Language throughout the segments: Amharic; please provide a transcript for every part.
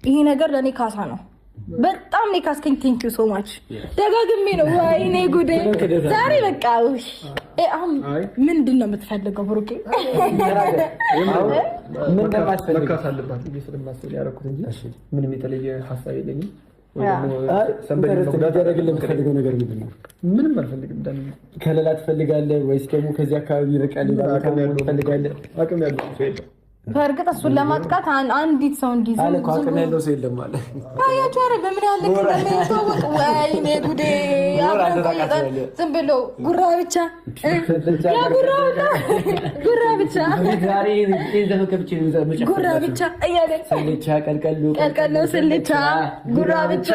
ይሄ ነገር ለእኔ ካሳ ነው። በጣም ነው ካስከኝ። Thank you so much። ደጋግሜ ነው፣ ወይኔ ጉዴ ዛሬ በቃ። አሁን ምንድን ነው የምትፈልገው ብሩኬ? መካስ አለባት ብዬ ስለማስብ ያደረኩት እንጂ ምንም የተለየ ሀሳብ የለኝም። የምትፈልገው ነገር ምንድን ነው? ምንም አልፈልግም። ከለላ ትፈልጋለህ ወይስ ደግሞ ከዚህ አካባቢ ይርቃል ትፈልጋለህ? አቅም ያለው ሰው የለም። በእርግጥ እሱን ለማጥቃት አንዲት ሰው እንዲይዝ አለ እኮ፣ አቅም ያለው ሰው የለም አለ። አያችሁ፣ ኧረ በምን ያህል ልክ እንደምንተዋወቅ፣ ወይኔ ጉዴ! አብረን ቆይተን ዝም ብሎ ጉራ ብቻ፣ ያ ጉራ ጉራ ብቻ፣ ጉራ ብቻ እያለ ስልቻ ቀልቀሉ ቀልቀሎ ስልቻ ጉራ ብቻ።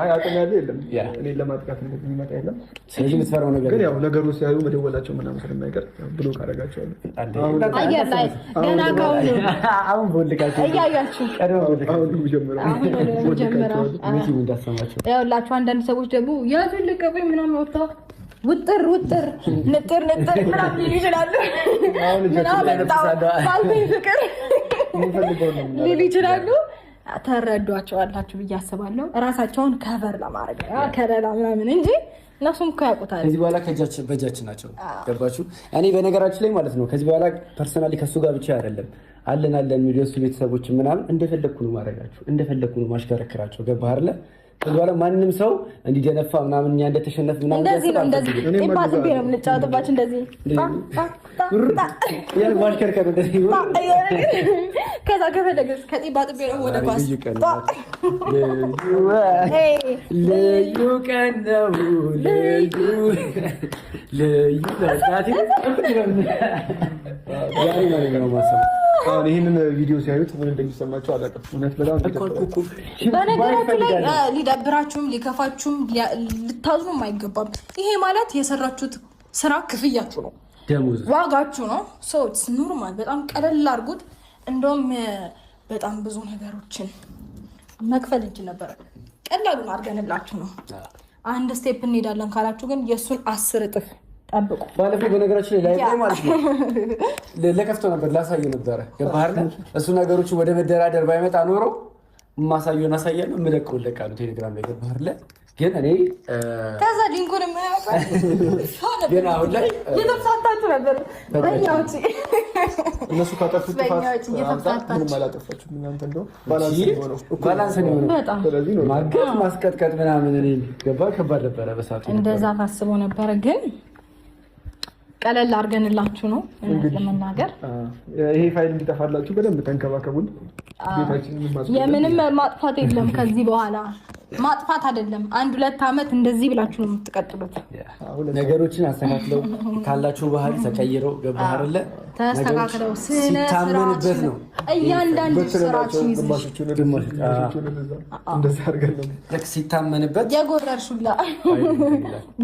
አቅም ያለው የለም። እኔን ለማጥቃት የሚመጣ የለም። ስለዚህ የምትፈራው ነገር ግን ያው ነገሩ ሲያዩ መደወላቸው ምናምን ስለማይቀር block አደርጋቸዋለሁ። አየር ላይ ገና ከአሁኑ አሁን ቦልካቸው እያያችሁ ያውላችሁ። አንዳንድ ሰዎች ደግሞ ያዙን ልቀቁኝ ምናምን ወጥታ ውጥር ውጥር ንጥር ንጥር ምናምን ሊሉ ይችላሉ። ምናምን ባልኩኝ ፍቅር ሊሉ ይችላሉ። ተረዷቸዋላችሁ ብዬ አስባለሁ። እራሳቸውን cover ለማድረግ ከለላ ምናምን እንጂ እነሱም እኮ ያውቁታል። ከዚህ በኋላ በእጃችን ናቸው። ገባችሁ? እኔ በነገራችን ላይ ማለት ነው ከዚህ በኋላ personally ከእሱ ጋር ብቻ አይደለም አለን አለን የሚሉ የእሱ ቤተሰቦች ምናምን እንደፈለግኩ ነው ማድረጋችሁ፣ እንደፈለግኩ ነው ማሽከረክራቸው። ገባህ አይደለ? ከዚህ በኋላ ማንም ሰው እንዲደነፋ ምናምን እኛ እንደተሸነፍ ምናምን እንደዚህ ነው፣ እንደዚህ ጢባ ጢቤ ነው የምንጫወትባቸው። እንደዚህ ማሽከርከር እንደዚህ። ከዛ ከፈለገ ከጢባ ጢቤ ነው ወደ ኳስ። ልዩ ቀን ነው። ልዩ ልዩ ነው ማሰብ። አሁን ይህንን ቪዲዮ ሲያዩት ምን እንደሚሰማቸው አላውቅም። እውነት በጣም በነገራችሁ ላይ ሊደብራችሁም ሊከፋችሁም ልታዝኑም አይገባም። ይሄ ማለት የሰራችሁት ስራ ክፍያችሁ ነው፣ ዋጋችሁ ነው። So it's normal። በጣም ቀለል አድርጉት። እንደውም በጣም ብዙ ነገሮችን መክፈል እንችል ነበረ። ቀላሉን አድርገንላችሁ ነው። አንድ step እንሄዳለን ካላችሁ ግን የእሱን 10 እጥፍ ጠብቁ። ባለፈው በነገራችን ላይ ላይ ማለት ነው ለከፍቶ ነበር፣ ላሳየው ነበረ። ገባህ አይደለ? እሱ ነገሮቹ ወደ መደራደር ባይመጣ ኖሮ ማሳየውን አሳያለሁ፣ የምለቀውን እለቃለሁ ቴሌግራም ላይ። ገባህ አይደለ? ግን እኔ ከዛ link ኡን ግን አሁን ላይ እየተፍታታችሁ ነበር። በእኛ ውጪ እነሱ ካጠፉት ጥፋት ምንም አላጠፋችሁም። እናንተ እንደውም balance ነው የሆነው። ማገት ማስቀጥቀጥ ምናምን እኔ ገባህ ከባድ ነበረ በሰዓቱ። እንደዛ ታስቦ ነበረ ግን ቀለል አድርገንላችሁ ነው ለመናገር። ይሄ ፋይል እንዲጠፋላችሁ በደንብ ተንከባከቡን። የምንም ማጥፋት የለም ከዚህ በኋላ ማጥፋት አይደለም። አንድ ሁለት ዓመት እንደዚህ ብላችሁ ነው የምትቀጥሉት። ነገሮችን አስተካክለው ካላችሁ ባህል ተቀይረው፣ ገባህ አይደለ? ተስተካክለው ሲታመንበት ነው። እያንዳንዱ ስራችን ሲታመንበት የጎረርሹላ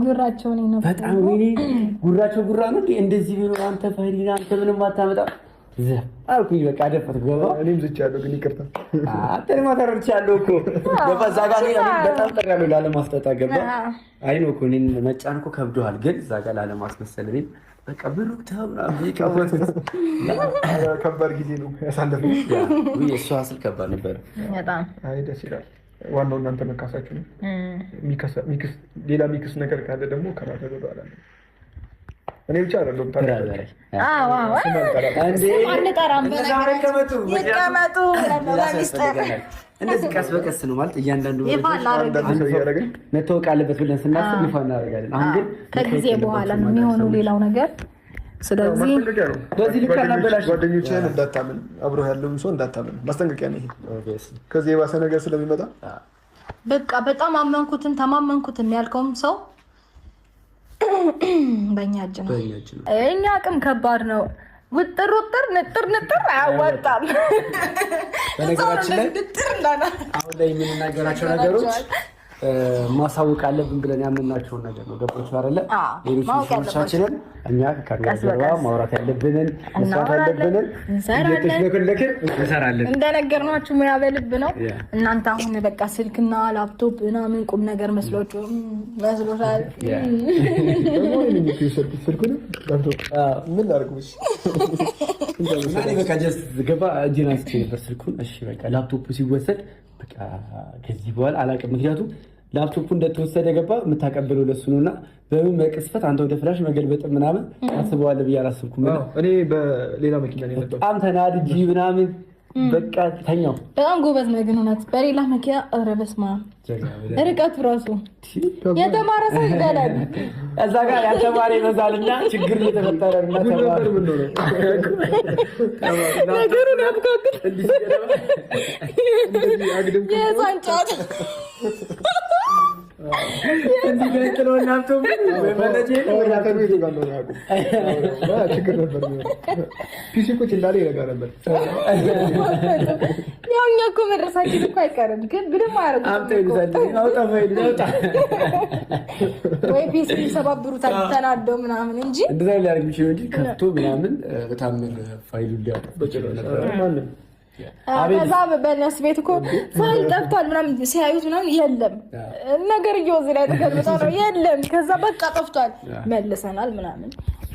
ጉራቸውን ነው በጣም ወይኔ ጉራቸው ጉራ ነው። እንደዚህ ቢሆን አንተ ፈሪና አንተ ምንም አታመጣም አልኩኝ። በቃ አደፈርኩ። ገባ እኔም ዝቻለሁ፣ ግን ይቅርታ አንተንማ ተረድቻለሁ እኮ፣ ገባ። እዛ ጋር በጣም ጥሬያለሁ ላለማስጠጣ፣ ገባ። አይ ነው እኮ እኔን መጫን እኮ ከብዶሃል፣ ግን እዛ ጋር ላለማስመሰል እኔም በቃ ብሩክ ተው ምናምን የቀወጡት። ከባድ ጊዜ ነው ያሳለፍነው። እሱ ስል ከባድ ነበረ በጣም። አይ ደስ ይላል። ዋናው እናንተ መካሳችሁ ነው። ሌላ ሚክስ ነገር ካለ ደግሞ ከማድረግ ወደኋላ ነው። እኔ ብቻ አይደለሁም። አንጠራም። ይቀመጡ። እንደዚህ ቀስ በቀስ ነው ማለት እያንዳንዱ መታወቅ አለበት ብለን ስናስብ ይፋ እናደርጋለን። አሁን ግን ከጊዜ በኋላ ነው የሚሆነው ሌላው ነገር። ስለዚህ በዚህ ልክ አናበላሽ። ጓደኞችህን እንዳታምን፣ አብሮ ያለውን ሰው እንዳታምን ማስጠንቀቂያ ነው ይሄ። ከዚህ የባሰ ነገር ስለሚመጣ በቃ በጣም አመንኩትን ተማመንኩትን ያልከውም ሰው በእኛ እጅ ነው። እኛ አቅም ከባድ ነው። ውጥር ውጥር ንጥር ንጥር አያዋጣም። በነገራችን ላይ አሁን ላይ የምንናገራቸው ነገሮች ማሳወቅ አለብን ብለን ያመናቸውን ነገር ነው። ገባችሁ አይደለ? ሌሎች mission ኦቻችንን እኛ ከካሜራ ጀርባ ማውራት ያለብንን መስራት ያለብንን እየተሽለከለክን እንሰራለን። እንደነገርናችሁ ሙያ በልብ ነው። እናንተ አሁን በቃ ስልክና ላፕቶፕ ምናምን ቁም ነገር መስሏችሁ መስሎታል። ምን ላድርግ? በቃ just ገባ እጄን አንስቼ ነበር ስልኩን። እሺ በቃ ላፕቶፑ ሲወሰድ በቃ ከዚህ በኋላ አላውቅም። ምክንያቱም ላፕቶፑ እንደተወሰደ ገባ የምታቀብለው ለሱ ነው እና በምን መቅስፈት አንተ ወደ flash መገልበጥ ምናምን አስበዋለህ ብዬ አላሰብኩም። እኔ በሌላ መኪና ነው የመጣሁት። በጣም ተናድጄ ምናምን በቃ ተኛው። በጣም ጎበዝ ነው ግን እውነት በሌላ መኪና ኧረ በስመ አብ ርቀቱ ራሱ የተማረ ሰው ይበላል። እዛ ጋር ያልተማረ ይበዛልና ችግር እየተፈጠረ ነው። ነገሩን ያብቃቅል። የህፃን ጨዋታ ችግር ነበር። PC ቁጭ እንዳለ ይረጋ ነበር። ያው እኛ እኮ መድረሳችን እኮ አይቀርም፣ ግን ምንም አያደርጉትም ወይ PC ይሰባብሩታል ተናደው ምናምን እንጂ እንደዛ ሊያደርግ የሚችለው እንጂ ከፍቶ ምናምን በጣም ፋይሉን ሊያወጣ ነበር። ከዛ በእነሱ ቤት እኮ ፋይል ጠፍቷል ምናምን ሲያዩት ምናምን የለም ነገር እየወዝ ላይ ተገልብጦ ነው የለም። ከዛ በቃ ጠፍቷል መልሰናል ምናምን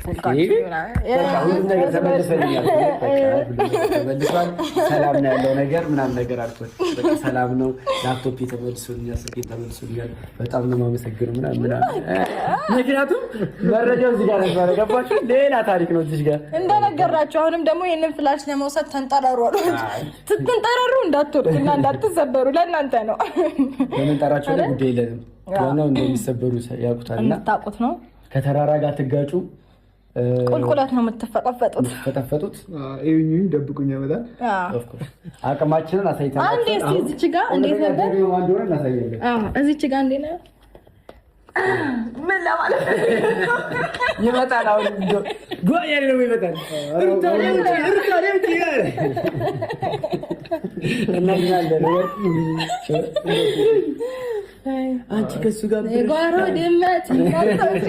ሁሉም ነገር ተመልሰልኛል፣ ተመልሷል። ሰላም ነው ያለው ነገር ምናምን ነገር አልኩት። በቃ ሰላም ነው፣ ላፕቶፕ ተመልሶልኛል፣ ስልኬ ተመልሶልኛል። በጣም ነው የማመሰግነው ምናምን ምናምን። ምክንያቱም መረጃው እዚህ ጋር ነበረ። ገባችሁ? ሌላ ታሪክ ነው እዚህ ጋር እንደነገራችሁ። አሁንም ደግሞ ይህንን flash ለመውሰድ ተንጠራሩ አሉ። ስትንጠራሩ እንዳትወድቁ እና እንዳትሰበሩ ለእናንተ ነው። በመንጠራቸው ላይ ጉዳይ የለንም። ዋናው እንደሚሰበሩ ያውቁታል እና የምታውቁት ነው። ከተራራ ጋር ትጋጩ ቁልቁለት ነው የምትፈጠፈጡት። ፈጠፈጡት እዩኝ ደብቁኝ ያመጣል። አቅማችንን አሳይተናል። አንዴ እስኪ እዚች ጋ እንዴት ነበር? እናሳያለን። እዚች ጋ እንዴት ነው? ምን ለማለት ይመጣል። አሁን ጓ ያለ ነው ይመጣል። እናዝናለን። አንቺ ከሱ ጋር የጓሮ ድመት እንዳትወጪ፣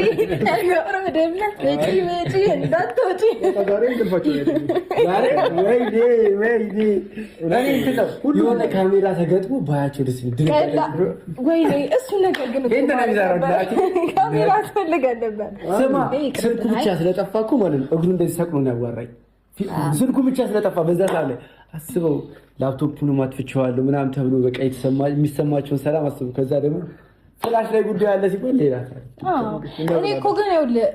የጓሮ ድመት ውጪ ውጪ እንዳትወጪ። የሆነ ካሜራ ተገጥሞ ባያቸው ደስ ወይኔ እሱ ነገር ግን ካሜራ አስፈልገን ነበር። ስማ ስልኩ ብቻ ስለጠፋ እኮ ማለት ነው እግሩ እንደዚህ ሰቅሎ ነው ያዋራኝ። ስልኩ ብቻ ስለጠፋ በዛ ሰዓት ላይ አስበው ላፕቶፑንም አጥፍቼዋለሁ ምናምን ተብሎ በቃ የሚሰማቸውን ሰላም አስበው። ከዛ ደግሞ flash ላይ ጉዳይ አለ ሲባል ሌላ እኔ እኮ ግን ይኸውልህ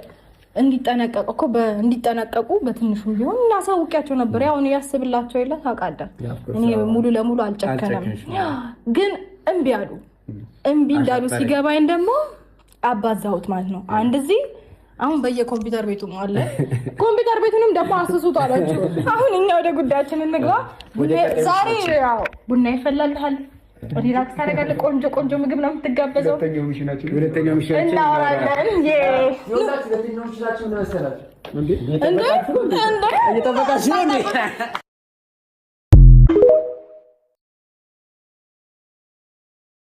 እንዲጠነቀቁ እኮ እንዲጠነቀቁ በትንሹም ቢሆን እናሳውቂያቸው ነበር። ያው እኔ ያስብላቸው የለ ታውቃለህ። እኔ ሙሉ ለሙሉ አልጨከነም፣ ግን እምቢ አሉ። እምቢ እንዳሉ ሲገባኝ ደግሞ አባዛሁት ማለት ነው። አንድ እዚህ አሁን በየኮምፒውተር ቤቱ አለ። ኮምፒውተር ቤቱንም ደግሞ አስሱት አላችሁ። አሁን እኛ ወደ ጉዳያችን እንግባ። ዛሬ ያው ቡና ይፈላልሃል፣ relax ታደርጋለህ። ቆንጆ ቆንጆ ምግብ ነው የምትጋበዘው። ሁለተኛው mission ኣችን እናወራለን። እየጠበቃችሁ ነው።